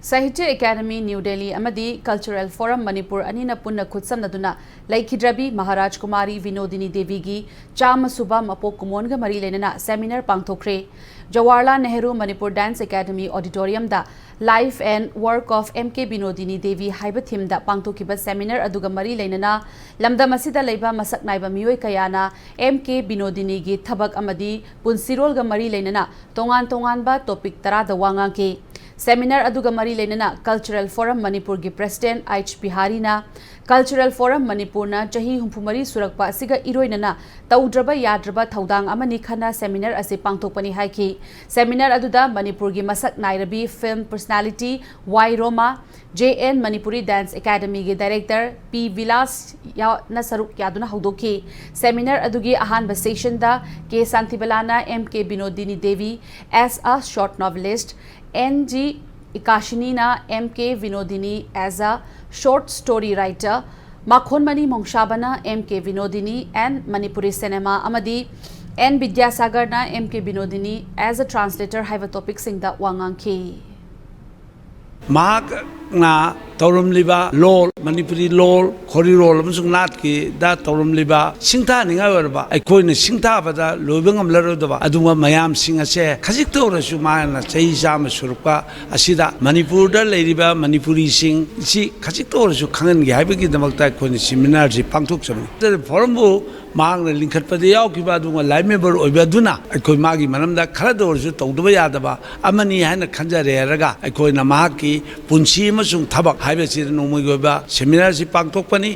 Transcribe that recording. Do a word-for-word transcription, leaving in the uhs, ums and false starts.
ꯁꯥꯍꯤꯇ꯭ꯌ academy new Delhi ꯑꯃꯗꯤ cultural form Manipur ꯑꯅꯤꯅ ꯄꯨꯟꯅ ꯈꯨꯠꯁꯝꯅꯗꯨꯅ ꯂꯩꯈꯤꯗ꯭ꯔꯕꯤ ꯃꯍꯥꯔꯥꯖ ꯀꯨꯃꯥꯔꯤ ꯕꯤꯅꯣꯗꯤꯅꯤ ꯗꯦꯕꯤꯒꯤ ꯆꯥꯝꯃ ꯁꯨꯕ ꯃꯄꯣꯛ ꯀꯨꯝꯑꯣꯟꯒ ꯃꯔꯤ ꯂꯩꯅꯅ ꯁꯦꯃꯤꯅꯥꯔ ꯄꯥꯡꯊꯣꯛꯈ꯭ꯔꯦ꯫ ꯖꯋꯥꯍꯔꯂꯥꯜ ꯅꯦꯍꯔꯨ ꯃꯅꯤꯄꯨꯔ ꯗꯥꯟꯁ ꯑꯦꯀꯥꯗꯃꯤ ꯑꯣꯗꯤꯇꯣꯔꯤꯌꯝꯗ Life and Work of M K Binodini Devi ꯍꯥꯏꯕ ꯊꯤꯝꯗ ꯄꯥꯡꯊꯣꯛꯈꯤꯕ ꯁꯦꯃꯤꯅꯥꯔ ꯑꯗꯨꯒ ꯃꯔꯤ ꯂꯩꯅꯅ ꯂꯝꯗꯝ ꯑꯁꯤꯗ ꯂꯩꯕ ꯃꯁꯛ ꯅꯥꯏꯕ ꯃꯤꯑꯣꯏ ꯀꯌꯥꯅ ꯑꯦꯝ ꯀꯦ ꯕꯤꯅꯣꯗꯤꯅꯤꯒꯤ ꯊꯕꯛ ꯑꯃꯗꯤ ꯄꯨꯟꯁꯤꯔꯣꯜꯒ ꯃꯔꯤ ꯂꯩꯅꯅ ꯇꯣꯉꯥꯟ ꯇꯣꯉꯥꯟꯕ ꯇꯣꯄꯤꯛ ꯇꯔꯥꯗ ꯋꯥ ꯉꯥꯡꯈꯤ꯫ ꯁꯦꯃꯤꯅꯥꯔ ꯑꯗꯨꯒ ꯃꯔꯤ ꯂꯩꯅꯅ ꯀꯜꯆꯔꯦꯜ ꯐꯣꯔꯝ ꯃꯅꯤꯄꯨꯔꯒꯤ ꯄ꯭ꯔꯦꯁꯤꯗꯦꯟꯠ ꯑꯩꯆ ꯕꯤꯍꯥꯔꯤꯅ ꯀꯜꯆꯔꯦꯜ ꯐꯣꯔꯝ ꯃꯅꯤꯄꯨꯔꯅ ꯆꯍꯤ ꯍꯨꯝꯐꯨ ꯃꯔꯤ ꯁꯨꯔꯛꯄ ꯑꯁꯤꯒ ꯏꯔꯣꯏꯅꯅ ꯇꯧꯗ꯭ꯔꯕ ꯌꯥꯗ꯭ꯔꯕ ꯊꯧꯗꯥꯡ ꯑꯃꯅꯤ ꯈꯟꯅ ꯁꯦꯃꯤꯅꯥꯔ ꯑꯁꯤ ꯄꯥꯡꯊꯣꯛꯄꯅꯤ ꯍꯥꯏꯈꯤ꯫ ꯁꯦꯃꯤꯅꯥꯔ ꯑꯗꯨꯗ ꯃꯅꯤꯄꯨꯔꯒꯤ ꯃꯁꯛ ꯅꯥꯏꯔꯕꯤ film personality Y Roma, J N Manipuri dance ꯑꯦꯀꯥꯗꯃꯤꯒꯤ ꯗꯥꯏꯔꯦꯛꯇꯔ ꯄꯤ ꯕꯤꯂꯥꯁ ꯌꯥ-, ꯅ ꯁꯔꯨꯛ ꯌꯥꯗꯨꯅ ꯍꯧꯗꯣꯛꯈꯤ꯫ ꯁꯦꯃꯤꯅꯥꯔ ꯑꯗꯨꯒꯤ ꯑꯍꯥꯟꯕ ꯁꯦꯁꯟꯗ ꯀꯦ ꯁꯥꯟꯇꯤꯕꯂꯥꯅ M K Binodini Devi as a short novelist, N G ꯏꯀꯥꯁꯤꯅꯤꯅ M K Binodini as a short story writer, ꯃꯈꯣꯟꯃꯅꯤ ꯃꯣꯡꯁꯥꯕꯅ M K Binodini and Manipuri cinema ꯑꯃꯗꯤ ꯑꯦꯟ ꯕꯤꯗ꯭ꯌꯥꯁꯥꯒꯔꯅ M K Binodini as a translator ꯍꯥꯏꯕ ꯇꯣꯄꯤꯛꯁꯤꯡꯗ ꯋꯥ ꯉꯥꯡꯈꯤ꯫ ꯃꯍꯥꯛꯅ ꯇꯧꯔꯝꯂꯤꯕ ꯂꯣꯜ, ꯃꯅꯤꯄꯨꯔꯤ ꯂꯣꯜ, ꯈꯣꯔꯤꯔꯣꯜ ꯑꯃꯁꯨꯡ ꯅꯥꯠꯀꯤꯗ ꯇꯧꯔꯝꯂꯤꯕ ꯁꯤꯡꯊꯥꯅꯤꯡꯉꯥꯏ ꯑꯣꯏꯔꯕ, ꯑꯩꯈꯣꯏꯅ ꯁꯤꯡꯊꯥꯕꯗ ꯂꯣꯏꯕ ꯉꯝꯂꯔꯣꯏꯗꯕ ꯑꯗꯨꯒꯨꯝꯕ ꯃꯌꯥꯝꯁꯤꯡ ꯑꯁꯦ ꯈꯖꯤꯛꯇ ꯑꯣꯏꯔꯁꯨ ꯃꯥꯅ ꯆꯍꯤ ꯆꯥꯝꯃ ꯁꯨꯔꯛꯄ ꯑꯁꯤꯗ ꯃꯅꯤꯄꯨꯔꯗ ꯂꯩꯔꯤꯕ ꯃꯅꯤꯄꯨꯔꯤꯁꯤꯡ ꯁꯤ ꯈꯖꯤꯛꯇ ꯑꯣꯏꯔꯁꯨ ꯈꯪꯍꯟꯒꯦ ꯍꯥꯏꯕꯒꯤꯗꯃꯛꯇ ꯑꯩꯈꯣꯏꯅ ꯁꯦꯃꯤꯅꯥꯔꯁꯤ ꯄꯥꯡꯊꯣꯛꯆꯕꯅꯤ꯫ ꯐꯣꯔꯝꯕꯨ ꯃꯍꯥꯛꯅ ꯂꯤꯡꯈꯠꯄꯗ ꯌꯥꯎꯈꯤꯕ ꯑꯗꯨꯒ ꯂꯥꯏꯐ ꯃꯦꯝꯕꯔ ꯑꯣꯏꯕ ꯑꯗꯨꯅ ꯑꯩꯈꯣꯏ ꯃꯥꯒꯤ ꯃꯔꯝꯗ ꯈꯔꯗ ꯑꯣꯏꯔꯁꯨ ꯇꯧꯗꯕ ꯌꯥꯗꯕ ꯑꯃꯅꯤ ꯍꯥꯏꯅ ꯈꯟꯖꯔꯦ ꯍꯥꯏꯔꯒ ꯑꯩꯈꯣꯏꯅ ꯃꯍꯥꯛꯀꯤ ꯄꯨꯟꯁꯤ ꯑꯃꯁꯨꯡ ꯊꯕꯛ ꯍꯥꯏꯕꯁꯤꯗ ꯅꯣꯡꯃꯒꯤ ꯑꯣꯏꯕ ꯁꯦꯃꯤꯅꯥꯔꯁꯤ ꯄꯥꯡꯊꯣꯛꯄꯅꯤ꯫